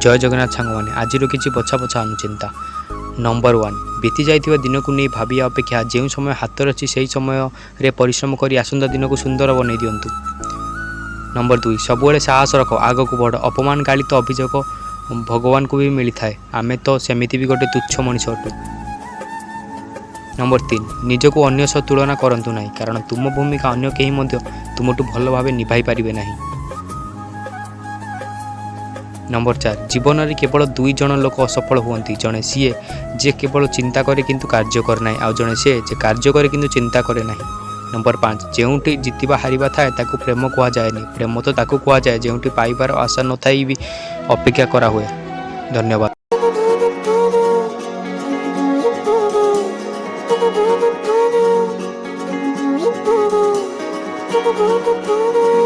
ଜୟ ଜଗନ୍ନାଥ ସାଙ୍ଗମାନେ, ଆଜିର କିଛି ବଛା ବଛା ଅନୁଚିନ୍ତା। ନମ୍ବର 1, ବିତି ଯାଇଥିବା ଦିନକୁ ନେଇ ଭାବିବା ଅପେକ୍ଷା ଯେଉଁ ସମୟ ହାତରେ ଅଛି, ସେହି ସମୟରେ ପରିଶ୍ରମ କରି ଆସନ୍ତା ଦିନକୁ ସୁନ୍ଦର ବନେଇ ଦିଅନ୍ତୁ। ନମ୍ବର 2, ସବୁବେଳେ ସାହସ ରଖ, ଆଗକୁ ବଢ଼। ଅପମାନ, ଗାଳି ତ ଅଭିଯୋଗ ଭଗବାନଙ୍କୁ ବି ମିଳିଥାଏ। ଆମେ ତ ସେମିତି ବି ଗୋଟେ ତୁଚ୍ଛ ମଣିଷ ଅଟୁ। ନମ୍ବର 3, ନିଜକୁ ଅନ୍ୟ ସହ ତୁଳନା କରନ୍ତୁ ନାହିଁ, କାରଣ ତୁମ ଭୂମିକା ଅନ୍ୟ କେହି ମଧ୍ୟ ତୁମଠୁ ଭଲ ଭାବେ ନିଭାଇ ପାରିବେ ନାହିଁ। ନମ୍ବର 4, ଜୀବନରେ କେବଳ ଦୁଇ ଜଣ ଲୋକ ଅସଫଳ ହୁଅନ୍ତି। ଜଣେ ସିଏ, ଯିଏ କେବଳ ଚିନ୍ତା କରେ କିନ୍ତୁ କାର୍ଯ୍ୟ କରେ ନାହିଁ, ଆଉ ଜଣେ ସିଏ, ଯେ କାର୍ଯ୍ୟ କରେ କିନ୍ତୁ ଚିନ୍ତା କରେ ନାହିଁ। ନମ୍ବର 5, ଯେଉଁଠି ଜିତିବା ହାରିବା ଥାଏ, ତାକୁ ପ୍ରେମ କୁହାଯାଏନି। ପ୍ରେମ ତ ତାକୁ କୁହାଯାଏ, ଯେଉଁଠି ପାଇବାର ଆଶା ନଥାଇ ବି ଅପେକ୍ଷା କରାହୁଏ। ଧନ୍ୟବାଦ। Thank you.